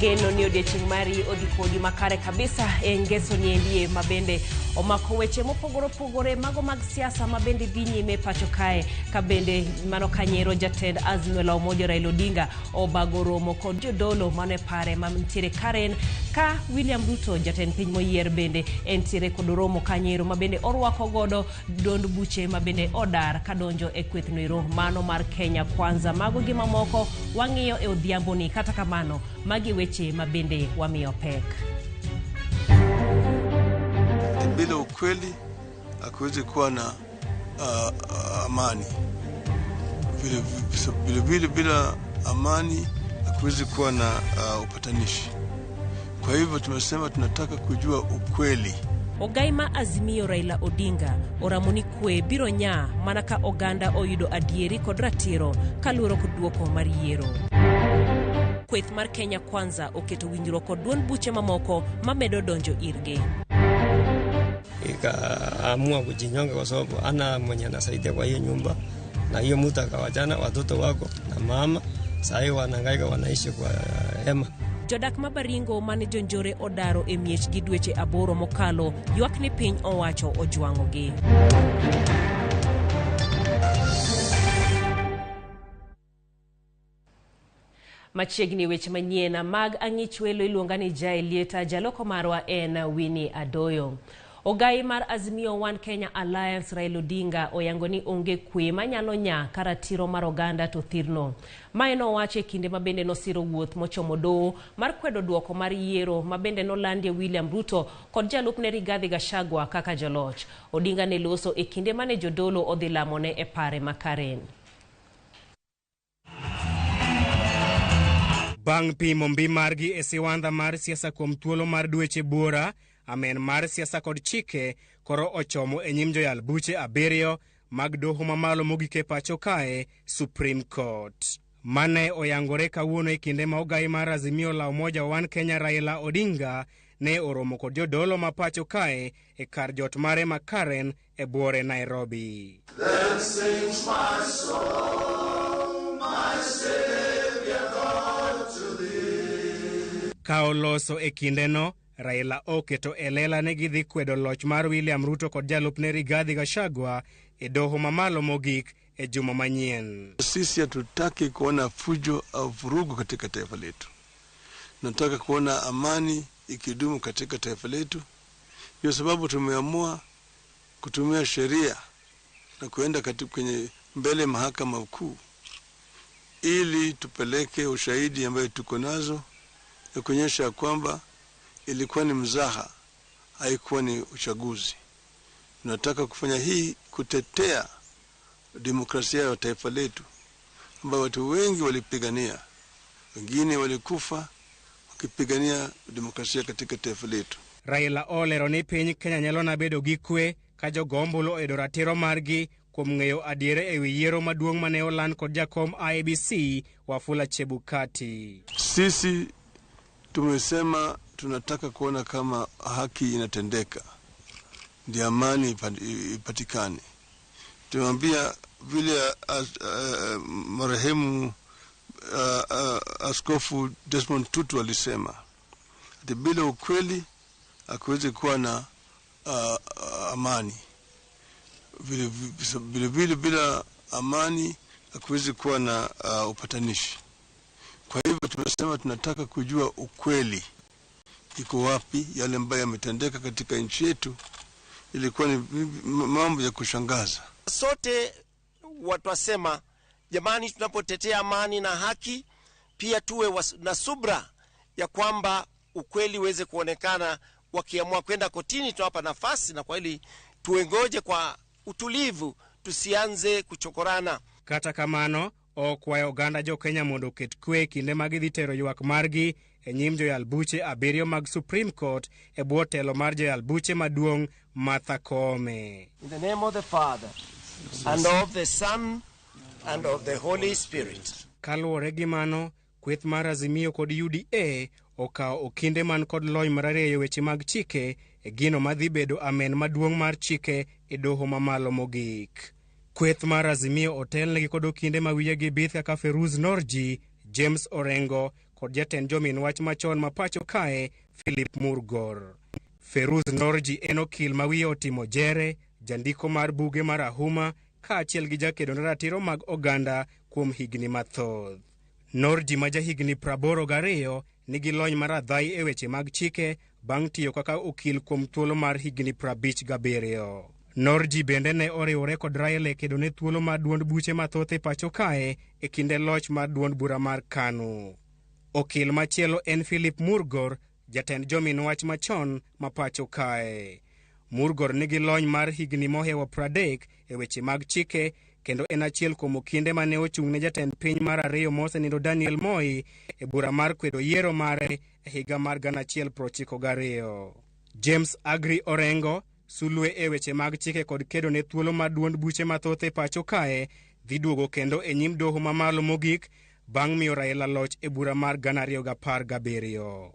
Ageno ni odiechieng' mari odhi kodi makare kabisa e ngeso niendie ma bende omako weche mopogore opogore mago mag siasa ma bende dhi nyime pacho kae ka bende mano kanyero jatend Azimio la Umoja Raila Odinga obago romo kod jodolo mano e pare ma nitiere Karen ka William Ruto jatend piny moyier bende entiere kod romo kanyero ma bende orwako godo duond buche ma bende odar kadonjo e kwethno ero mano mar Kenya Kwanza. Mago gi mamoko wang'iyo e odhiamboni, kata kamano magi weche ma bende wamiyo pek. Bila ukweli hakuwezi kuwa na amani. Vile vile vile bila amani hakuwezi kuwa na upatanishi. Kwa hivyo tumesema tunataka kujua ukweli. Ogai ma Azimio Raila Odinga oramo ni kwe biro nyaa mana ka oganda oyudo adieri kod ratiro kaluwore kod duoko mar yiero. Kweth mar Kenya Kwanza oketo winjruok kod duond buche mamoko mamedo donjo irgi. Ikaamua kujinyonga kwa sababu ana mwenye anasaidia kwa hiyo nyumba, na hiyo mtu akawachana watoto wako na mama, saa hii wanahangaika wanaishi kwa hema. Jodak ma Baringo mane jonjore odaro e miechgi dweche 8 mokalo ywak ni piny owacho ojwang'ogi. Machiegni weche manyien mag ang'ich welo iluonga ni Jael Lieta, jaloko marwa en Winnie Adoyo. Ogai mar Azimio One Kenya Alliance Raila Odinga oyango ni onge kwe manyalo nya ka ratiro mar oganda to thirno. Mae nowacho e kinde ma bende nosiro wuoth mochomo doho mar kwedo duoko mar yiero ma bende nolandie William Ruto kod jalupne Rigathi Gachagua kaka joloch. Odinga ne loso e kinde mane jodolo odhi lamone e pare ma Karen. Bang' pimo mbi margi e siwandha mar siasa kuom thuolo mar dweche buora, amen mar siasa kod chike koro ochomo e nyim joyal buche 7 mag doho mamalo mogik e pacho kae, Supreme Court. Mane oyangore kawuono e kinde ma ogai mar Azimio la Umoja One Kenya Raila Odinga ne oromo kod jodolo ma pacho kae e kar jot mare ma Karen e buore Nairobi. Then sings my soul, my Savior God to thee. Ka oloso e kindeno, Raila oketo e lela ne gidhi kwedo loch mar William Ruto kod jalupne Rigathi Gachagua e doho mamalo mogik e juma manyien. Sisi hatutaki kuona fujo au vurugu katika taifa letu. Tunataka kuona amani ikidumu katika taifa letu. Ndio sababu tumeamua kutumia sheria na kuenda kwenye mbele mahakama kuu ili tupeleke ushahidi ambayo tuko nazo ya kuonyesha kwamba ilikuwa ni mzaha, haikuwa ni uchaguzi. Tunataka kufanya hii kutetea demokrasia ya taifa letu ambayo watu wengi walipigania, wengine walikufa wakipigania demokrasia katika taifa letu. Raila olero ni piny Kenya nyalo na bedo gi kwe ka jogo ombulu oyudo ratiro margi kuom ng'eyo adiera e wi yiero maduong' mane oland kod jakom IEBC Wafula Chebukati. Sisi tumesema tunataka kuona kama haki inatendeka, ndio amani ipatikane. Tumwambia vile marehemu Askofu Desmond Tutu alisema ati bila ukweli hakuwezi kuwa na amani. Vile vile bila amani hakuwezi kuwa na upatanishi. Kwa hivyo tumesema tunataka kujua ukweli iko wapi, yale ambayo yametendeka katika nchi yetu ilikuwa ni mambo ya kushangaza. Sote watu wasema jamani, tunapotetea amani na haki pia tuwe na subra ya kwamba ukweli uweze kuonekana. Wakiamua kwenda kotini tunawapa nafasi, na kwa hili tuengoje kwa utulivu, tusianze kuchokorana. Kata kamano, okwayo oganda jo Kenya mondo oket kwe kinde ma gidhi tero ywak margi e nyim joyal buche 7 mag Supreme Court e bwo telo mar joyal buche maduong' Martha Koome. In the name of the Father, and of the Son, and of the Holy Spirit. Kaluwore gi mano, kweth mar Azimio kod UDA okawo okinde man kod lony mararieyo weche mag chike e gino madhi bedo amen maduong' mar chike e doho mamalo mogik. Kweth mar Azimio otelnegi kod okinde ma wiyegi bith kaka Feruz Norji, James Orengo kod jatend jomin wach machon ma pacho kae Philip Murgor. Feruz Norji en okil ma wiye otimo jere, jandiko mar buge marahuma kaachiel gi jakedo ne ratiro mag oganda kuom higni mathoth. Norji ma jahigni 82 nigi lony mar adhai e weche mag chike bang' tiyo kaka okil kuom thuolo mar higni 57. Norji bende ne oriwore kod Raila e kedo ne thuolo mar duond buche mathoth e pacho kae e kinde loch mar duond bura mar KANU. Okil machielo en Philip Murgor, jatend jomin wach machon ma pacho kae. Murgor nigi lony mar higni mohewo 30 e weche mag chike kendo en achiel kuom okinde mane ochung' ne jatend piny mar ariyo mosenindo Daniel Moi e bura mar kwedo yiero mare e higa mar 1992. James Agri Orengo, sulwe e weche mag chike kod kedo ne thuolo mar duond buche mathoth e pacho kae, dhi duogo kendo e nyim doho mamalo mogik bang' miyo Raila loch e bura mar 2017.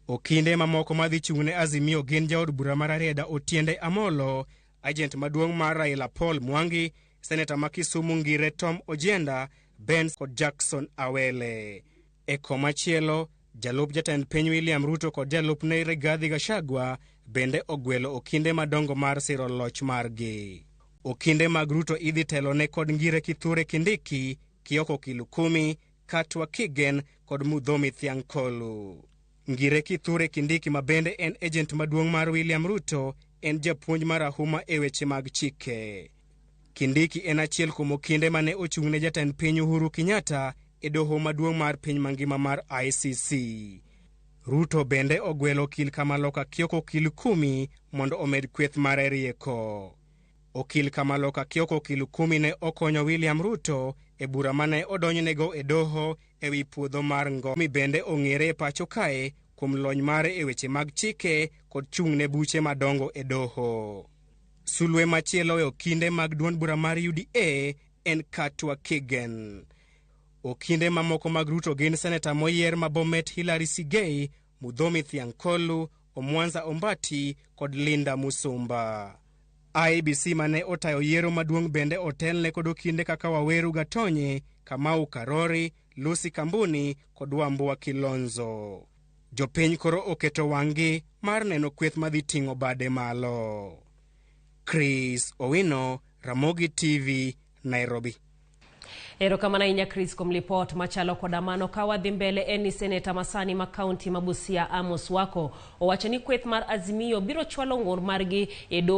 Okinde mamoko madhi chung' ne Azimio gin jaod bura mar Rarieda Otiende Amolo, agent maduong' mar Raila Paul Mwangi, seneta ma Kisumu Ngire Tom Ojienda, Benz kod Jackson Awele. E komachielo, jalup jatend piny William Ruto kod jalupne Rigathi Gachagua bende ogwelo okinde madongo mar siro loch margi. Okinde mag Ruto idhi telone kod Ngire Kithure Kindiki, Kioko Kilukumi, Katwa Kigen kod Muthomi Thiankolu. Ngire Kithure Kindiki ma bende en agent maduong' mar William Ruto en japuonj marahuma e weche mag chike. Kindiki en achiel kuom okinde mane ochung' ne jatend piny Uhuru Kenyatta e doho maduong' mar piny mangima mar ICC. Ruto bende ogwelo okil Kamaloka Kioko Kilukumi mondo omed kweth mare rieko. Okil Kamaloka Kioko Kilukumi ne okonyo William Ruto e bura mane odonjnego e doho e wi puodho mar Ngong. Bende ong'ere e pacho kae kuom lony mare e weche mag chike kod chung' ne buche madongo e doho. Sulwe machielo e okinde mag duond bura mar UDA en Katwa Kigen. Okinde mamoko mag Ruto gin seneta moyier ma Bomet Hillary Sigei, Muthomi Thiankolu, Omwanza Ombati kod Linda Musumba. IEBC mane otayo yiero maduong' bende otelne kod okinde kaka Waweru Gatonye, Kamau Karori, Lucy Kambuni kod Wambua Kilonzo. Jopiny koro oketo wang'gi mar neno kweth madhi ting'o bade malo. Chris Owino, Ramogi TV, Nairobi. Erokamano ahinya Chris kuom lipot machalo koda mano. Ka wadhi mbele en ni seneta masani ma kaunti ma Busia Amos Wako owacho ni kweth mar Azimio biro chwalo ng'ur margi e doho.